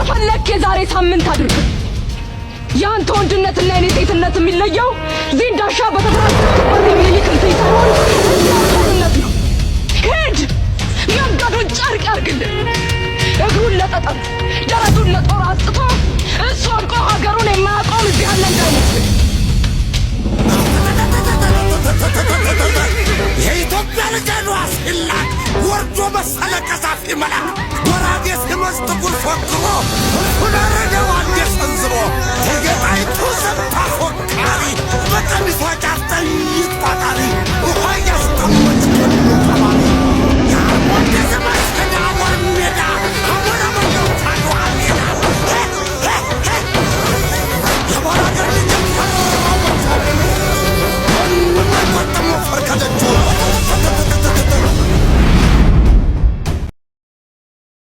ከፈለክ የዛሬ ሳምንት አድርግ። የአንተ ወንድነትና የኔ ሴትነት የሚለየው ዚንዳሻ በተፈራረክበት የሚኒሊክ እንትን ሳይሆን ጦርነት ነው። ሂድ፣ መንገዱን ጨርቅ ያርግልን። እግሩን ለጠጠር ደረቱን ለጦር አስጥቶ እሱ ወድቆ ሀገሩን የማያቆም እዚህ ያለ እንዳይመስል። የኢትዮጵያ ልጅ አድዋ ሲላክ ወርዶ መሰለ ቀዛፊ መልአክ። ጎራዴ ሲመዝ ጥቁር ፎክሮ እርሱን አረደው አንዴ ሰንዝሮ። እቴጌ ጣይቱ ዘምታ ፎካሪ በቀሚሷ ጫፍ ጥይት ቋጣሪ።